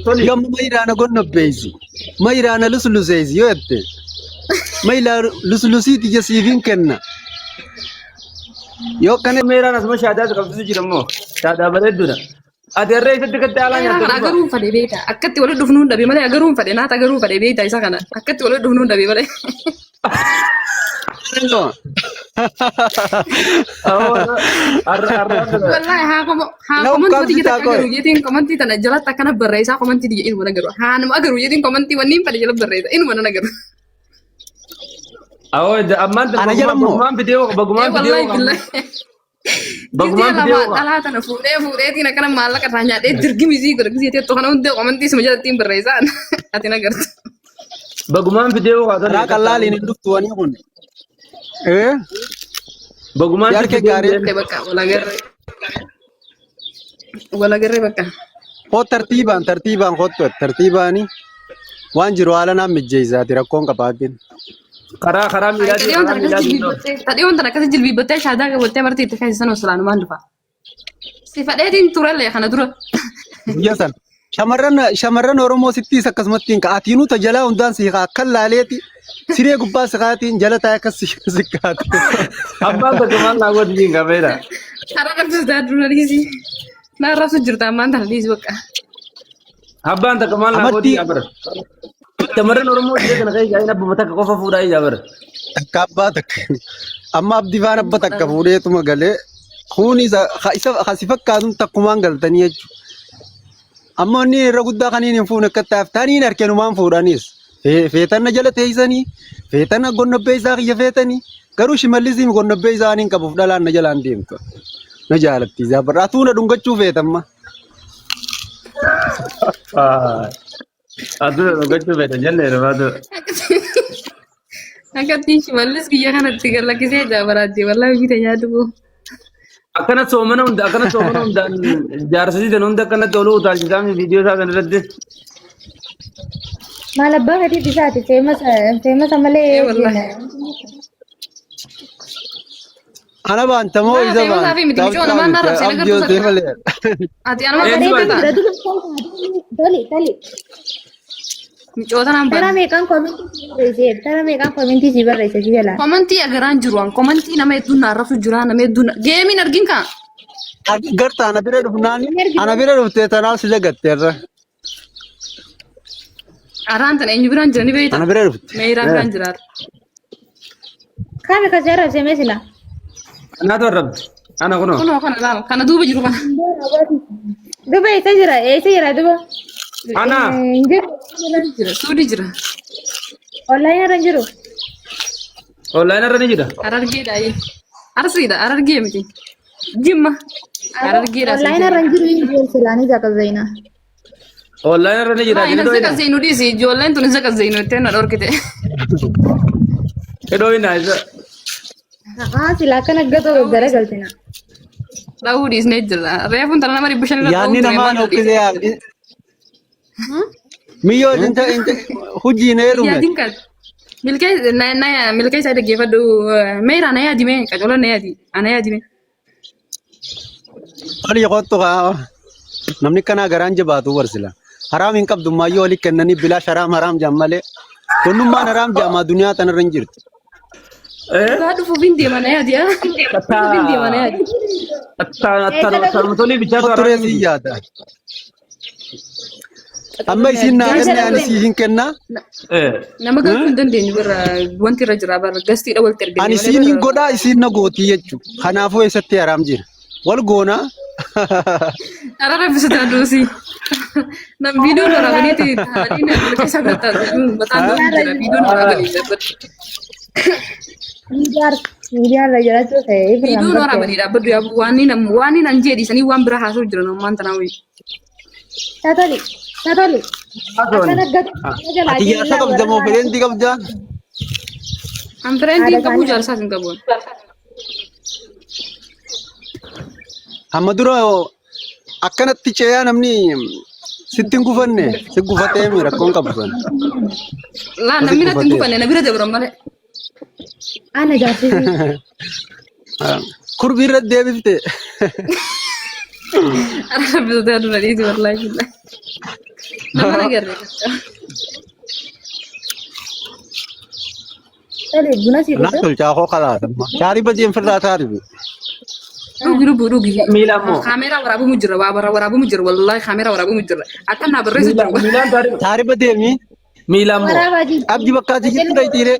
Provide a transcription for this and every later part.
Toli. Yommuu mayiraana gonnobbeessi. Mayiraana lusluseessi yoo jette. Mayilaa luslusiiti ija siif hin kenna. Yoo akkana Meeraan asuma shaadaa qabsiisu jira immoo. Shaadaa bareedduudha. Ati harree isatti gatti alaa Meeraa nyaatta kana duuba. agaruun fadhe beekta. Akkatti walitti dhufnuun dhabe malee agaruun fadhe naata agaruun fadhe beekta isa kana. Akkatti walitti dhufnuun dhabe malee. Har'a har'a Wallahi haa komo haa Na komantii wati ukkaamsitaa takka qoy. agaruu jeetiin komantii tana jalatti akkana barreessaa komantii tiyya inuma nagaru. Haa nama agaruu jeetiin komantii wanni hin fadhe jala barreessa inuma nan agaru. Awoo ammaan Ana jala immoo. bagumaan fidee Ee bagumaan fidee wallahi billahi. bagumaan Gizee fidee lama dhalaa tana fuudhee fuudheetiin akkana maallaqa irraa nyaadhee dirgimi isii godha gizee teettu kana hundee komantii isuma jalatti hin barreessaa ati nagartu. Bagumaan fidee Karaa qallaaliin hin dhuftu wani kun. Eh? Bagumaan Yaar kee gaarii. Bakka bakka walagarree. Walagarree bakka. Koo tartiibaan tartiibaan kottu tartiibaani waan jiru haala naan mijjeessaati rakkoon qabaatin. Karaa karaa miilaatiin Tadhiyoon karaa tana akkasii miilaatiin jilbiibbattee tadhiyoon tana akkasii jilbiibbattee shaadaa qabattee marti itti keessa sana silaanumaan dhufa. Si fadheetiin turellee kana dura. Guyyaa sana shamarran shamarran Oromoo sittiis akkasumatti hin ka'a. Atiinuu tajalaa hundaan si haa akka laaleeti siree gubbaa si kaatiin jala taa'ee akkas si si kaate. Abbaan tokko maal naa godhi hin qabeera. Karaa rabsu taatu dhiisi. Naa rabsu jirta ammaan tana dhiisi bakka. Abbaan tokko maal naa godhi Amartii yaa bara. Shamarran Oromoo diree kana keessa jaa'in abbuma takka qofa fuudhaa ijaa bara. Takka abbaa takka. Amma abdii faan abba takka fuudheetuma galee kuun isa isa kasi fakkaatuun takkumaan galtanii jechuudha. Amma inni irra guddaa kaniin hin fuune akka taaf taniin harkenumaan fuudhanis. Feetanna jala teessanii feetanna gonnobbee isaa kiyya feetanii garuu shimallisiin gonnobbee isaa hin qabuuf dhalaan na jalaan deemtu. Na jaalatti isaa barra atuu na dhungachuu feetamma. Atuu dhugachuu fedha jennee dhufaatu. Akkatti shimallis biyya kanatti galakkisee jaabaraatti wallaahi hojii ta'e nyaatu boo. Akkana soomana hunda akkana soomana hundaan jaarsotii tan hunda akkanatti oluu utaalchisaa viidiyoo isaa kan irratti. Maal abbaa fedhii isaati feemasa feemasa malee Ee wallaahi. Ana baanta moo Maa isa feemasaa baanta? fi miti micoo namaan na rabsee Abdii nagartuu osoo sakka. malee. Ati anuma Eenyu bareedaa baanta? ta'a. Toli toli. Micoo tanaan Tara bana. meeqaan komentii si barreesse? Tara meeqaan komentii si barreesse si jalaa? Komantii agaraan jiru an komantii nama hedduun na arrabsu jira nama hedduun geemiin argin kaa. Garta ana bira dhufnaan ana bira dhuftee tanaaf si dagatteerra. Araan tana eenyu biraan jira ni beekta. Ana bira dhufte. Meeyiraa biraan jiraata. Kami kasi arrabse mee sila? Anaatu arrabde. Ana kunoo. Kunoo kana laala kana duuba jiru kana. Duba eessa jira? Eessa jira duba? Ana. Hin jiru. Jira suudii jira. Online irra hin jiru. Online irra ni jira. Harargeedha. Arsiidha harargee miti. Jimma. Harargeedha. Online irra hin jiru hin jiru silaanii zaqa zayina. Online irra ni jira. Haa inni zaqa zeenu dhiisi ijoolleen tun zaqa zeenu jettee na dhorkite. Hidhoo hin isa. Haa sila akkana gatoo garagaltina. Dhahuu dhiisnee jirra. Reefuun tana nama 500 irra Yaadni dha'uun ture namaa maal nokkisee yaadni. Miyyoo inta inta hojii na heerume. Yaadin kan milkee na na milkee isaa dhaggeeffadhu meeraa na yaadi mee qacola na yaadi ana yaadi mee. Oli kottu kaa namni kanaa garaan jabaatu barsila. Haraam hin qabdu maayyoo oli kennanii bilaash haraam haraam jaan malee. Wannummaan haraam jaamaa duniyaa tanarra hin jirtu. Dhugaa dhufuuf hin deema na yaadi haa. Dhufuuf hin deema na yaadi. Attanuma tolii bichaatu Kottu haraam reesii yaada. Amma isiin naa kenne ani sii hin kennaa. Nama galchuu hin dandeenyu barra wanti irra jira barra gastiidha walitti erganii Ani malee siin hin barra. godhaa isiin na gootii jechuudha. Kanaafuu eessatti haraam jira. Wal goonaa. Arara bisataa duusi. Nam viidiyoon waraabaniiti taa'anii nama keessa mataa mataan duubi jira viidiyoon waraabanii dhaabbatu. Miidiyaa irra jiraachuu ta'e ifirraan Viidiyoon batte. waraabanii dhaabbatu yaa waan nam waan nan jedhisanii waan bira haasa'u jiran ammaan tanaa wayii. Tatoli tatoli. Akkana gatoo jalaa Ati jaarsa qabda moo fireentii qabda? An fireentii hin qabu jaarsaas hin qabu. Amma dura akkanatti ce'aa namni sitti hin gufanne si gufatee mi rakkoon qabu sana. Laa namni natti hin gufanne na bira dabran malee. Ana jaarsisi. Kurbii irra deebifte. Ara rabbi sodaadhu na dhiisi wallaahi billahi. Nama na garre. Tole buna si Naa dhufe. tolchaa koo kalaata. Taariba deemfirraa taaribi. Dhugi lubbuu dhugi. Miila ammoo. Kaameeraa waraabamu jira waa bara waraabamu jira wallaahi kaameeraa waraabamu jira. Akka naa barreessu Miila jira. miilaan taariba. Taariba deemi. Miila ammoo. Waraabaa jiru. Abdi bakka ati jirtu dhayxiiree.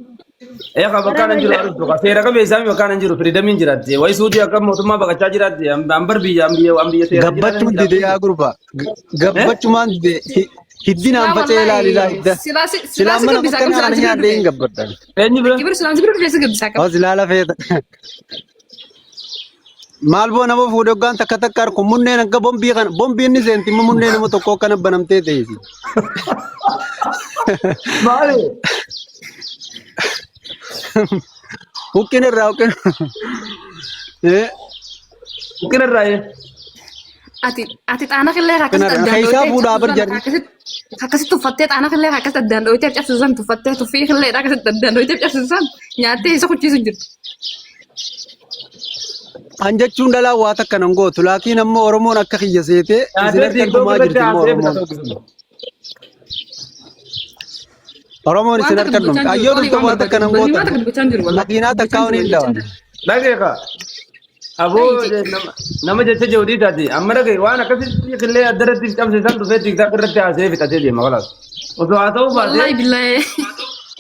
Ee ka bakka nan jiru argu ka seera qabeessaa mi bakka nan jiru firiidamiin jiraatti. Wayi suutii akka mootummaa baqachaa jiraatti. Ambar biyya ambiya ambiya seera Gabbachuun dide yaa gurbaa. Gabbachumaan dide. Hiddinaan faca'ee ilaali ilaa hidda. Silaa si Silaa si mana gabbisaa bakka qabu silaa kana si bira nyaadhee hin dhufe. gabbadhan. Eenyu bira? Kibir silaa si bira dhufe si gabbisaa qabu. Hoo silaa lafeeta. Maal boo nama fuudhe hoggaan takka takka harku munneen akka bombii kana bombiin ni seenti immoo munneen nama tokko akkana banamtee teessi. Maali? Huqqin irraa huqqin. Eh, Huqqina irraa ee. Ati xaana qillee akkasitti Kanarra addaan keessaa dhooytee fuudhaa bar cabsisan jarri. akkasitti tuffattee xaana qillee akkasitti addaan dhooytee cabsisan tuffattee tuffii qillee akkasitti addaan dhooytee cabsisan nyaattee isa kuchiisu jirtu. An jechuun dhalaa waa takka nan gootu laakiin ammoo Oromoon akka kiyya seetee isin Nyaatee harka TikTok dhumaa irratti jirti immoo haasee Oromoon. bitatu. Oromoon Waan isin takka harka dubbachaa dhumte. hin jiru. Ayyoo Olii dhufte waan waa takka barbaadu. nan Waan gootan. takka dubbachaa hin jiru. Wallaahi. Makiinaa Dubbachaa takkaa hin waliin jiru. dhawan. Dhagee ka. Aboo nama jecha jawdii taate amma dhagee waan akkasitti qillee adda irratti cabsisan dhufee TikTok irratti haasee fixatee deema kalaas. Osoo haasa'uu baatee Wallaahi billaahi.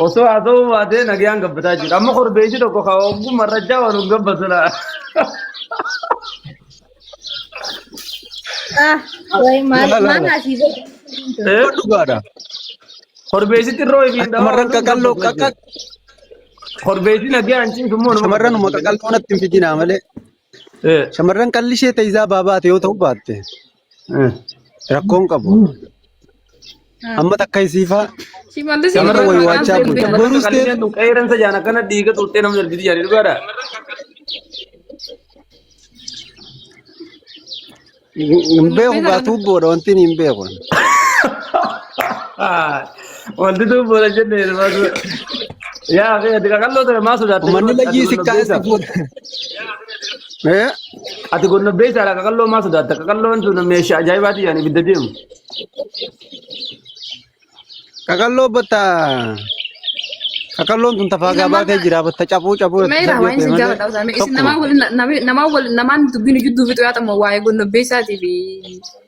osoo haasa'uu baatee nagayaan gabbataa jiru. Amma korbeessi tokko ka ogummaa marrachaa waan hin gabbatu laa. Ah, wayi maal Laala. maal asii godhu. Eh? Dhugaadha. Korbeessi xinnoo ifiin dhawaa Shamarran qaqalloo qaqqal Korbeessi nagayaan ciisu immoo nama shamarran uma qaqalloo natti hin fidinaa malee. Eh, Shamarran qalli ishee ta'isaa baabaate yoo ta'u baatte eh. rakkoon qabu. Amma takka isiifaa Shimallis Shamarran maqaan waywaachaa isaa bulti. beekama. Borus ta'e Qalliseen tun qeerransa jaan akkana dhiiga xuuxxee nama darbiti jaanii dhugaadha. Hin beeku gaa tuubboodha wanti inni hin beeku. Wanti tuubboodha jenne yaa fi ati qaqalloo ta'e maa sodaatte Uummanni layyii sikkaa si fuudha. Eh? Ati gonnobbeessaadha qaqalloo maa sodaatta qaqalloon tun meeshaa ajaa'ibaati yaani ibidda deemu. Qaqalloo batta qaqalloon tun tafaa gabaa kee jira batta cabuu cabuu Meera waan isin gaafadha usaame isin namaa waliin namaa waliin namaan dubbiin jidduu fixu yaatamu waa'ee gonnobbeessaatii fi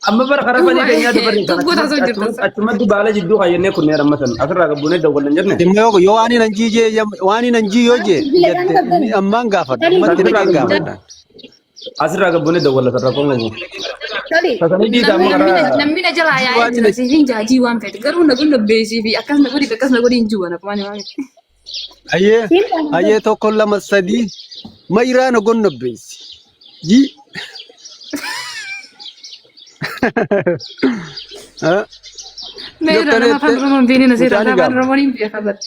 Amma bara karaa fadii keenyaa dubarri Tubboo taasisuu jirtan. achumatti baala jidduu kaayyannee kunneen amma san asirraa gabbuunee dawwallan jenne. Dhimma yoo waan hin jee waan hin jii yoo jee jette ammaan gaafadha ammatti dhaqeen gaafadha. Asirraa gabbuunee dawwalla sarara qoon qabu. Tole. Tasanii dhiisa amma karaa Namni na jalaa yaa'ee jira siif hin jaajii waan fedhe garuu na gonnobbeessii fi akkas na godhi akkas na godhi hin jiru akkuma ani waan Ayyee ayyee tokko lama sadii mayiraa na gonnobbeessi. Jii. Meera nama afaan Oromoo hin beekne na seera Mucaan afaan gaama. Oromoo hin beeka bara.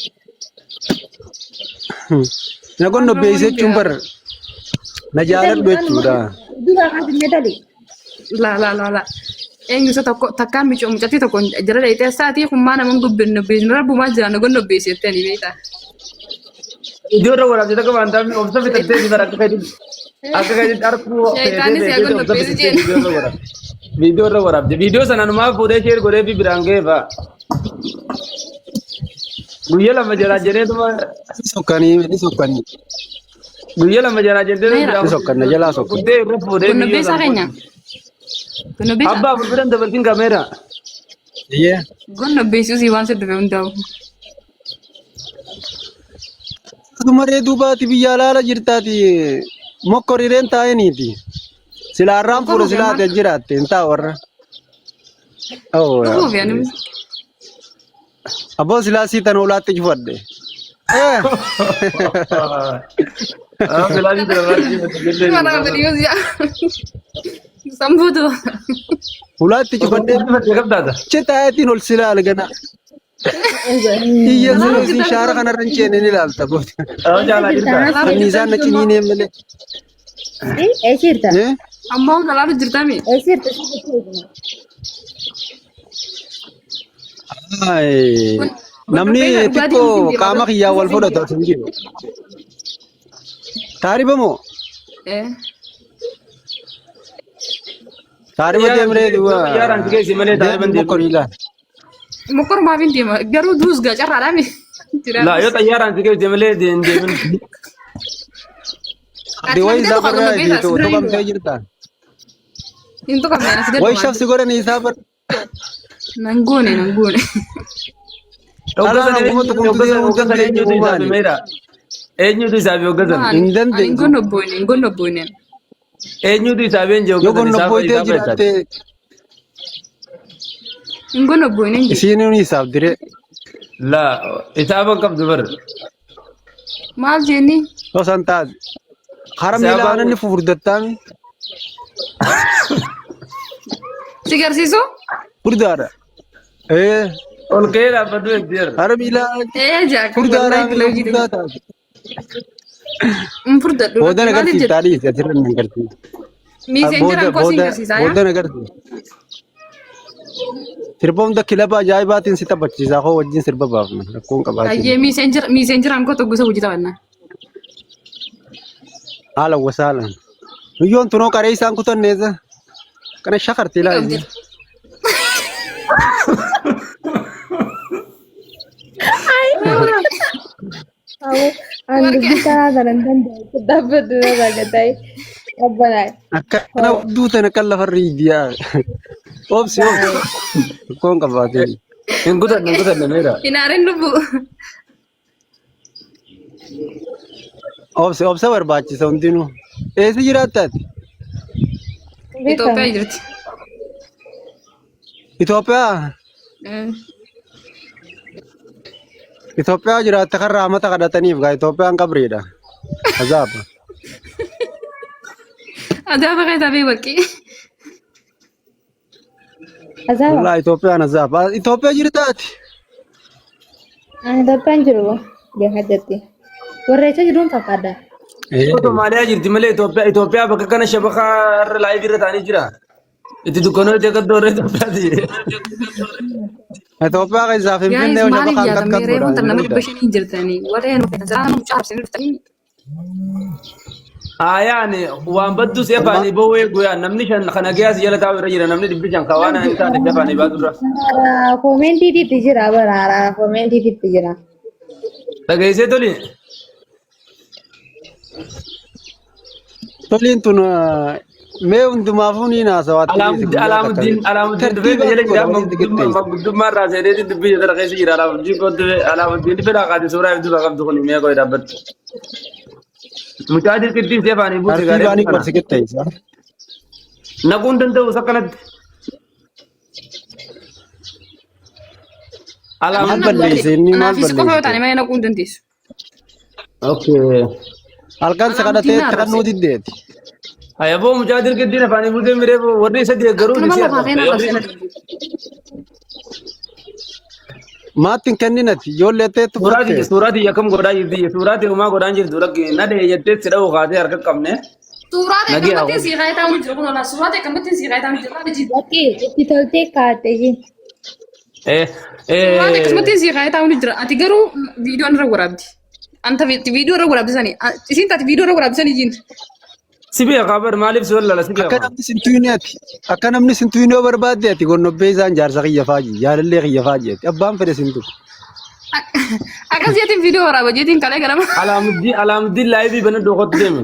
Na gonnobbeessi jechuun bar na jaaladhu jechuudha. Dura kaasnee tole. La la la la. Eenyu isa tokko takkaan micoo mucattii tokko jala dheeyitee sa'aatii kun maa nama hin gonnobbeessu rabbumaa jira na gonnobbeessi jettee beektaa. Iddoo irra waraabde takka waan taa'eef obsa fitattee si bara akka keetti akka keetti arguu Shayitaanni si haa gonnobbeessu jeen. Viidiyoo irra waraabde. Viidiyoo sana numaa fuudhee sheer godhee fi biraan ga'ee fa'a. Guyyaa lama jalaa jedheetuma Ni sokkanii ni sokkanii guyyaa lama jalaa jedhee Meera. ni sokkanna jalaa sokkan. Guddee irra fuudhee viidiyoo Gonnobbeessaa sana. keenya. Gonnobbeessaa. Abbaa gurguran dabaltiin kaameeraa. Ayyee Gonnobbeessuu si waan si dhufe hundaa'u. Dumaree duubaati biyya alaala jirtaati mokkorireen taa'eniiti. Silaa har'aan fuudha silaa ati jiraatte hin taa'u warra. Oh, Dhufuuf yaani. Abboo silaa sii tan olaatti cufadhe. Eh, Filaashii dalagaa Mana fedhii si'a. Sambuutu. Ulaatti cufadhe qabdaata. achi taa'eetiin ol silaa algana. Iyya sirrii shaara kanarra hin ceene ni ilaalta booti. Jaalaa jirta. Anniisaan na ciniinee malee. Eesirta. Eh? Ammaa hunda laalu jirtami. Eesirta. Ay, Namni xiqqoo qaama kiyyaan wal fudhatu as hin jiru. Taariba moo? Eh. Taariba deemree duuba. Xiyyaaraan si geessi malee taariba Deemni deemu. mokkorii laal. Mokkorumaaf hin deema. Garuu duus gaa carraadhaa mi. Laa yoo xiyyaaraan si geessi malee hin deemin. Abdi wayi isaa barraa tuqamtee jirta. Hin tuqamne anas Wayi gaddumaan. shafsi godhanii isaa barra. Nan goone nan goone. Dhalaan akkuma tuqumtu deemuu Hoggansa dandeenyu eenyutu isaaf maali? meera? Eenyutu isaaf hoggansan? Hin Ani hin dandeessu. gonnobboyne hin gonnobboyne. Eenyutu isaaf eenyu Yoo hoggansan? Isaaf gonnobboytee isaaf jiraatte Hin gonnobboyne hin jedhu. isiin isaaf diree. Laa isaaf hin qabdu bar. Maal jenni? Yoo san taate. Hara Isaa miila baay'ee- aananni fufurdattaami. Si garsiisu? Furdaadha. Ee Ol ka'ee dhaabbadhu eegdeera. hara miila Ee jaaka furdaadha wallahi miila bilaa furdaa taate. Hin furdadhu. Booda na Maaliif agarsiifta jedhu? adiis asirra na agarsiifta. Miiseenjiraan Booda koo siin booda garsiisaa booda yaa? na agarsiifta. Sirba hunda kilaba ajaa'ibaatiin si taphachiisaa koo wajjin sirba baafna rakkoon qabaatiin. Ayyee miiseenjiraan koo tokko isa hojii taphannaa. Haala wasaalan. Nuyyoon tunoo qaree isaan kutanneessa. Kana shakarti ilaa Qabdi. isiin. An dubbii kanaa sana hin danda'u. Dhaabbatu irraa gattaa'e. Qabbanaa'e. Akkana duutan akka lafarri iyyaa. Obsi obsi. Rakkoon qabaatiin. Hin kutanne hin kutanne meera. Hin aarin lubbu. Obsi obsa barbaachisa hundinuu. Eessa jiraattaati? Itoophiyaa jirti. Itoophiyaa. Itoophiyaa jiraatte kan raamata kadhataniif gaa Itoophiyaan qabriidha. Azaaba. Azaaba keessaa bee warqii. Azaaba. Wallaahi Itoophiyaan azaaba. Itoophiyaa jirtaati. Ani Itoophiyaan jiru gaafadhatti. Warra eessa jiruun fakkaadha. Somaaliyaa jirti malee Itoophiyaa Itoophiyaa bakka kana shabakaa irra laayivii irra taa'anii jira. Itti dukkanoo itti akka doorree Itoophiyaati. Itoophiyaa keessaa Guys, Finfinnee maaliif shabakaan yaatamee katkat reefuun godha. tan nama 500 jirtanii warreen nu caabsanii dhuftanii Ayaan waan badduu si afaanii ba'uu eegu yaa namni shan kana gayaa si jala taa'u irra jira namni 500 kan waan hin taane si afaanii baatu dura. Koomentiititti jira bara koomentiititti jira. Dhageessee toli. Toliin tun mee hundumaafuu ni haasawaatti. Alaamuddin Alaamuddin Alaamuddin dhufee jala jira manguddummaa irraa seeneetiin dubbii jala keessa jira Alaamuddin kun dhufee Alaamuddin dhufee laaqaati suuraa ibduu qabdu kun mee qoy dhaabbatti. Mucaa dirqittiin si afaanii buuse Tartiibaan gaaree wal si qixxeessa. Naquu hin danda'u sakkanatti. Maal Alaamuddin. balleesse inni maal Anaaf si qofa yoo taane balleesse? malee naquu hin dandeessu. Okay. Halkan si kadhatee Alaamuddin itti kannuu diddeeti. Ayaboo mucaa dirqittiin afaanii buusee miree warri isa deeggaruu Akkanuma ni si lafaa keenan argama. arrabsee Maatti hin kenninati ijoollee teettu Suuraa fudhatte. tiyya suuraa tiyya akkam godhaa jirti suuraa tiyya homaa godhaa jirtu lakki na dhee jettee si dha'u kaatee harka qabne. Suuraa ta'e Nagee akkamittiin haa sii kaayataa hundi jiru kun olaa suuraa ta'e akkamittiin sii kaayataa hundi jiru haala jiru. Lakkee itti toltee kaa'atte ishiin. Eh Suuraa ta'e eh akkasumattiin sii kaayataa hundi jira ati garuu viidiyoon irra waraabdi. Anta viidiyoo irra waraabdi sanii isiin taate viidiyoo irra waraabdi sanii jiin. si beekaa bar maaliif si wallala si Akka beekaa. namni sin tuyne ati. Akka namni sin tuyne yoo barbaadde ati gonnobbee isaan jaarsa kiyya faaji jaalallee kiyya faaji ati abbaan fedhe sin tuqu. Akkas jeetiin viidiyoo waraaba jeetiin kalee garama. Alaamuddin Alaamuddin laayivii bana dhokotti deeme.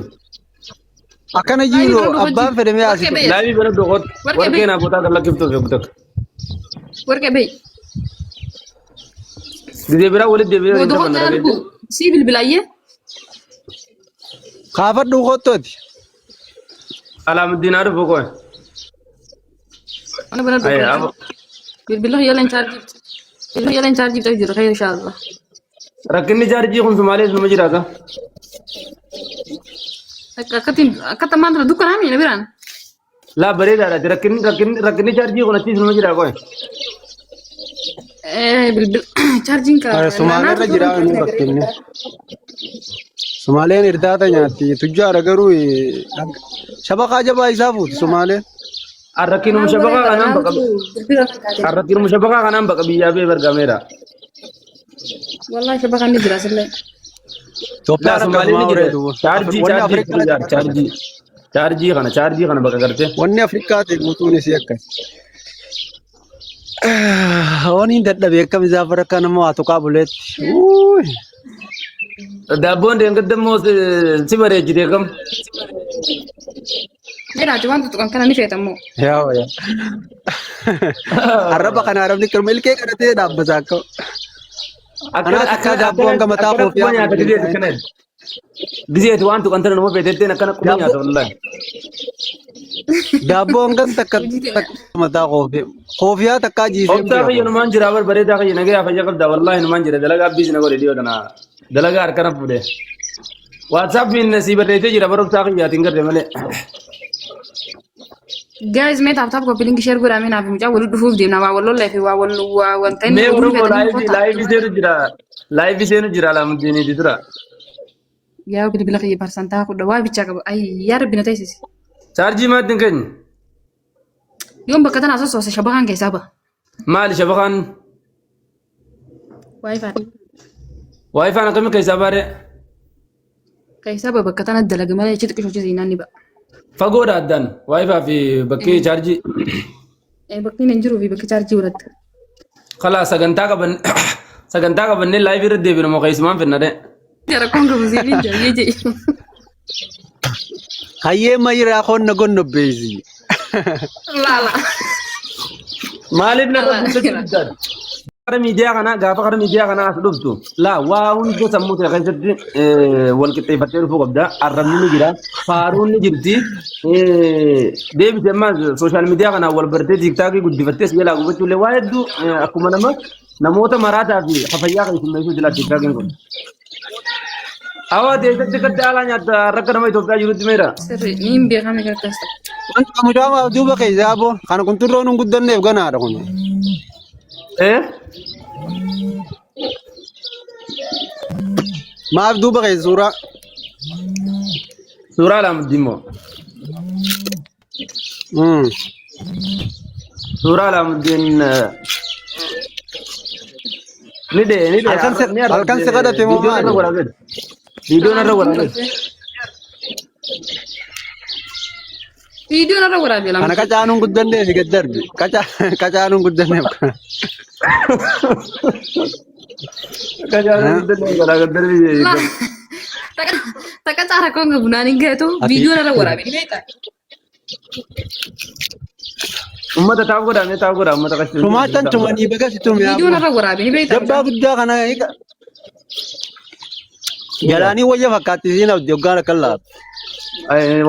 Akkana Laayivii jiru bana dhokotti. abbaan fedhe mee Warqee asi ba'e. Laayivii bana dhokotti. Warqee Warqee ba'e. naa bootaa kan lakkiftuuf eegdu takka. Warqee ba'e. Gizee biraa walitti deebi'ee waliin Booda taphanna kottaa dhageette. argu sii bilbilaayyee. Kaafadhu kottu ati. Alaamuddin haa dhufu qoy. Ana bana Ayya dhokotti. abo. Bilbila yaalan chaarjii. Bilbila yaalan chaarjii ta'e jira khayr inshallah. Rakkinni jaarjii kun Somaalees numa jiraata. Akka akkatiin akka tamaan dura dukkanaa miina biraan. Laa bareedaadha. Rakkinni rakkinni rakkinni chaarjii kun achiis numa jira qoy. Bilbil chaarjiin ka Sumaalee irra jira inni rakkinni. Sumaaleen irdaata nyaatti tujjaara garuu shabaqaa jabaa isaa fuuti Sumaaleen. Rakkinuma shabaqaa kanaan baqa rakkinuma shabaqaa kanaan baqa biyyaa bee bargameera. Wallahi shabaqaan ni jira sillee. Laa Itoophiyaan Sumaaleen akkasumaa ni jira. horee duuba. Chaarjii Wanni chaarjii Afrikaa chaarjii. Chaarjii kana chaarjii kana bakka gartee. Wanni Afrikaa ta'e guutuun isii akkas. Waniin dadhabee akkam isaa bara akka nama waa tuqaa buleetti. Uuy. Daabboon deengedda immoo si bareechite kam? Jiraati waan tuttuqan kana ni feetammoo. Yaa yaa. Arraba kana arabni kirma ilkee qaratee dhaabbata akka. Kanaaf akka daabboo hanga mataa Akkana koofiyaa quba nyaata gizeeti akkana. Gizeeti waan tuqan tana nama feetetteen akkana quba nyaata wallaahi. Daabboo hangam takka takka mataa koofiyaa. Koofiyaa takkaa jiisee Obsaa kiyya numaan jira bar bareedaa kiyya nagayaa fayya qabda wallaahi numaan jira dalagaa abbiis na godhe dhiyoo tana dalagaa harkana fuudhe. WhatsAppiin si barreessee jira bar obsaa kiyyaatiin garre malee. Guys, mee taap taap copy link share godhaa mee naaf mucaa walitti dhufuuf deemna waa wal lollee fi waa wal waa wanta inni Mee oduu Oromoo feetanii laayivii kottaa. laayivii seenu jira laayivii seenu jira alaamuddiniiti dura. Yaa bilbila kiyya parsantaa kudha waa bichaa qaba. Ay yaa rabbi na teessisi. Chaarjii maatti hin kennu. Yoon bakka tanaa sossoose shabakaan keessaa ba'a. Maali shabakaan Waayifaan waayifaan akkamii keessaa baare? keessaa ba'a bakka tana dalaga malee achi xiqqishoo achi seenaan ni ba'a. Fagoodha addaan waayifaa fi bakkee chaarjii. Bakki hin jiruu fi bakki chaarjii walatta. Kalaa sagantaa qaban sagantaa qabannee laayivii irra deebinu moo keessumaan finna de. Rakkoon qabu siin hin jaayyee jedhe. Hayyee mayiraa koon na gonnobbeessi. Laala. Maaliif narra guddachuu diddan? Kara miidiyaa kanaa gaafa kara miidiyaa kanaa as dhuftu laa waa hunda sammuu ta'e keessatti wal qixxeeffattee dhufuu qabda. Arrabni ni jira, faaruun ni jirti. Deebite ammaa sooshaal miidiyaa kanaan wal bartee tiiktaakii guddifattee si jalaa gubachuu illee waa hedduu akkuma nama namoota maraataa fi fafayyaa keessummeessuu jira tiiktaakiin kun. Awaa teessatti gadda alaa nyaatta rakka nama Itoophiyaa jirutti meera. Sirri ni hin beekame gargaarsa. Wanta mucaa maaf duuba keessa aboo kana kunturroon hin guddanneef ganaadha kun. Eh? Maaf duuba keessa suuraa. Suuraa Alaamuddin moo? Suuraa Alaamuddin ni dhee ni dhee. Halkan si kadhate moo Viidiyoon irra maali? waraabee. Viidiyoon irra waraabee. Viidiyoon irra waraabee lama. Kana qacaanuun guddanneef gad darbi. Qacaanuun guddanneef. Qacaanuun guddanneef garaa gad darbi. Takka caara koon qabu naan hin gaheetu viidiyoon irra waraabee ni beektaa. Uummata taaf godhaa mee taaf godhaa uummata qashtii. Tumaatan tumanii baga si tume Viidiyoon abbo. irra waraabee ni beektaa. Jabbaa guddaa kana eega. Galaanii wayya fakkaatti isiin abdi hoggaan akka laatu.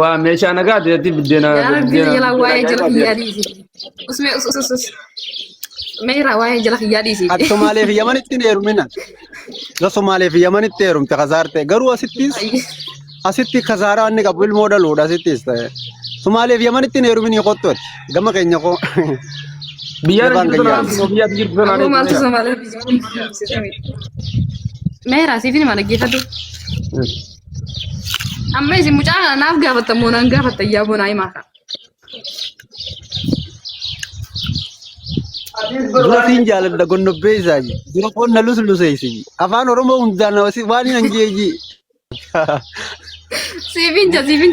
Waa meeshaa nagaa ta'etti biddeena. Yaa Rabbi jala waa'ee jala kiyyaa dhiisi. Usmee us us us. Meera waa'ee jala kiyyaa dhiisi. Ati Somaalee fi Yamanitti hin heerumina. Yoo Somaalee fi Yamanitti heerumte kasaarte garuu asittis asitti kasaaraa inni qabu ilmoo dhaluudha asittis ta'e. Somaalee fi Yamanitti hin heeruminii kottu ati gama keenya koo. Biyyaan Jabaan jirtu gayyaa. sanaan biyyaatti jirtu sanaan. Aboo maaltu Somaalee fi Yamanitti Meera siif hima dhaggeeffadhu. Amma isin mucaa kana naaf gaafattan moo naan gaafattan yaa bonaa himaa kana. Dura siin jaaladha gonnobbee isaa ji. Dura koon na lusluseessi ji. Afaan Oromoo hundaan waan hin hanjeeji. Siifin jaa siifin.